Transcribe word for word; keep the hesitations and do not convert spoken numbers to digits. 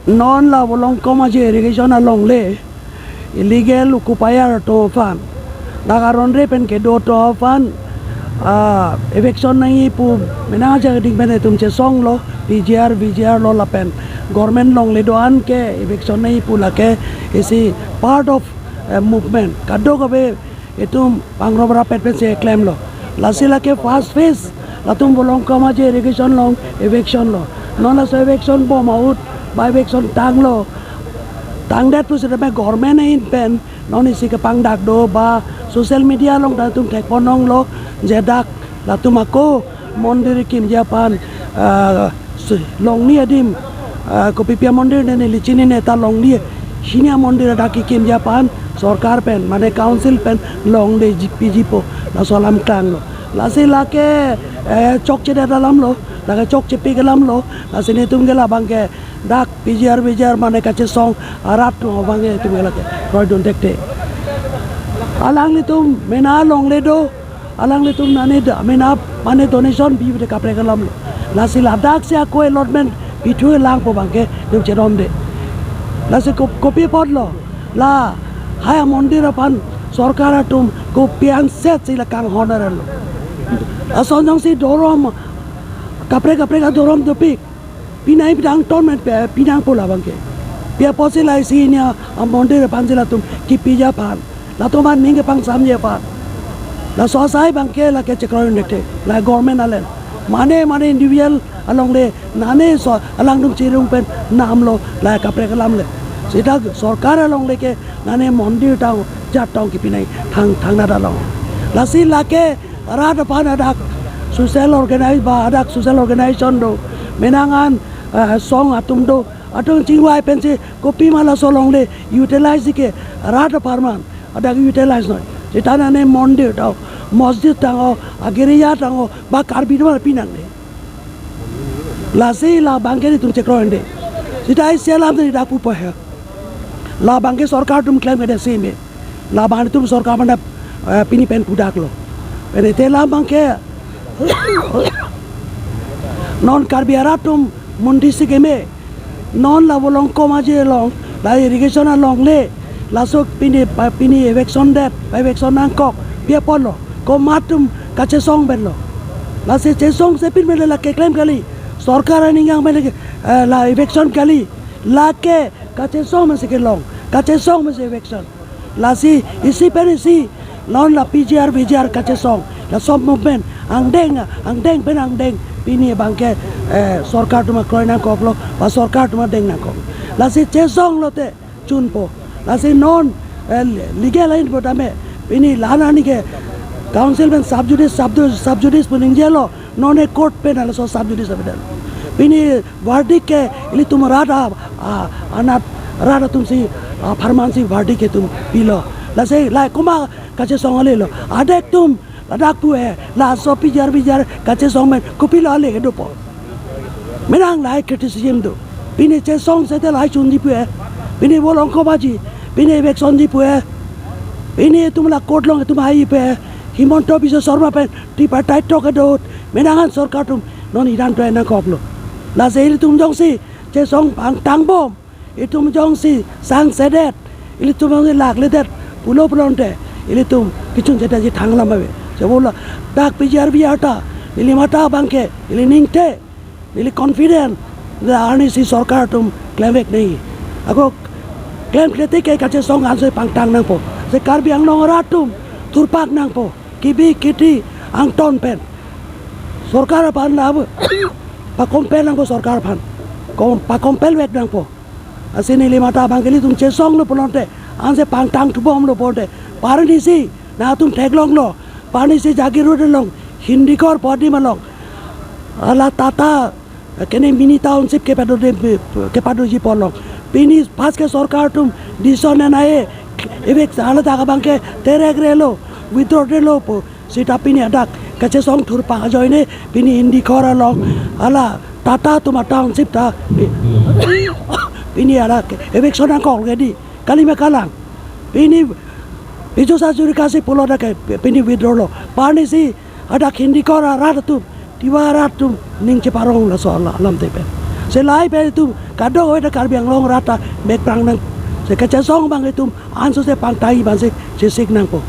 Non la Volongkom Aje irrigation alongle illegal occupier atum aphan, dak aron re pen kedo atum aphan, ah, eviction nangji pu mena ajak ding pen itum chesonglo, P G R, V G R lo lapen government longle do-an ke eviction nangji pu lake isi part of, eh, movement. Kadokave itum pangrop rapet pensi klemlo. Lasi lake first phase, latum Volongkom Aje irrigation along eviction lo. Non laso eviction bom ahut, ba eviction tanglo. Tangdet pusitame government ahin pen non isi kepangdak do, ba social media along ta itum thekpon longlo, je dak latum ako mondir kimji aphan, ah, si-, longle adim, ah, kopi pi amondir ne neli chinine, ta longle hini amondir dak kekimji aphan sorkar pen, mane council pen longle ji-, piji pu, laso alam klanglo. Lasi lake, eh, chokchedet alamlo, lake chokchepik alamlo, lasi netum ke labang ke dak P G R, V G R mane kachesong arat atum abang ke itum ke lake kroidun thekthe. Alanglitum mena longle do, alanglitum nane da, mena mane donation pi pu te kaprek alamlo. Lasi ladak si ako allotment pithu langpo abang ke itum chedomde. Lasi ko-, kopi apotlo, lahai amondir aphan sorkar atum kopi anset si la kanghon arlo. Ason jongsi dhorom, kaprek kaprek adhorom dopik, pinai pidang ton men pe, pinangpo labang ke. Pi apotsi la isi hini amondir aphan si latum kipiji aphan, latum aphan ning kepangsamji aphan. Laso asai abang ke lake chekroidun thekthe, la government alen. Mane, mane individual alongle, nane so alangtum chirung pen namlo, la kaprek alamle. Sita sorkar alongle ke nane mondir tang, jat tang kipinai thang, thangnat along. Lasi lake rat aphan adak social organize ba adak social organization do, mena an, eh, song atum do, atum chingvai pensi kopima laso alongle utilize ke rat apharman adak utilize noi. Sita nane mondir tang, masjid tang o, agirja tang o, ba Karbi atum pinangde. Lasi labang ke itum chekroide. Sita isi alam tadi dak pupo he. Labang ke sorkar atum klem ke desi me. Labang itum sorkar mana, eh, pini pen pudaklo. Pen ite labang ke non Karbi arat atum mundi si keme. Non la Volongkom Aje along, la irrigation alongle, laso pini pa, pini eviction det, pa eviction nangkok, pi apotlo, komat atum kachesong benlo. Lasi chesong sepin mele lake klem kali, sorkar aning yang mele, eh, la eviction kali, lake kachesong mesi kelong, kachesong mesi eviction. Lasi isi pen isi, non la P G R, V G R kachesong, laso movement angdeng, angdeng pen angdeng, pini abang ke, eh, sorkar atum akroi nangkoklo, ba sorkar atum adeng nangkok. Lasi chesong lote chunpo. Lasi non, eh, legal ahin pu tame, pini la nani ke council pen sub judice, sub, sub judice pu ningjelo, non e court pen laso sub judice abidal. Pini verdict ke ilitum rat a, a, anat rat atum si, a, pharman si verdict ke itum pilo. Lasi la komat kachesong ale lo. Adak atum, ladak pu he, laso P G R, V G R kachesong men kopilo ale ke dopo. Mena lahai criticism do. Pini chesong seta lahai chunji pu he. Pini Volongkom Aje, pini eviction ji pu he. Pini itum la court along itum hai pu he. Himanta Biswa Sarma pen tripartite talk kedo ahut, mena an sorkar atum non idan to nangkoklo. Lasi ilitum jongsi chesong pangtang bom, itum jongsi sangsedet, ilitum jongsi lakledet pulo pulote, ilitum kechun cheta ji thang alam ave. Chevolo dak P G R V R ta, neli matha abang ke, neli ningthe, neli confident, la arnisi sorkar atum klemvek nangji. Ako klemkle te ke kachesong ansi pangtang nangpo. Si Karbi Anglong arat atum thurpak nangpo. Kibi kiti angton pen sorkar aphan la pakompel nangpo sorkar aphan. Kom, pakompelvek nangpo. Lasi neli matha abang ke ilitum chesonglo pulote, ansi pangtang thubomlo pulote, parnisi, nangtum theklonglo, parnisi Jagiroad along, Hindikor pu adim along, ala Tata, kene mini township kepado de, kepadoji pu along. Pini pas ke sorkar atum decision nangji, evict ala dak abang ke terek relo, withdraw relo pu. Seta pini adak kachesong thurpak ajoine pini Hindikor along, ala Tata atum atownship ta pini adak eviction nangkok ke dei, kali ma kalang. Pini Biju Hazarika si pulo dak ke pini withdraw lo. Parnisi adak Hindikor arat atum, Tiwa arat atum ning cheparong laso ala alam te pen. Selai pen itum kadokave ta Karbi Anglong rat ta mekprang nang. Se kachesong abang itum ansose pangtangji abang si chesik nangpo.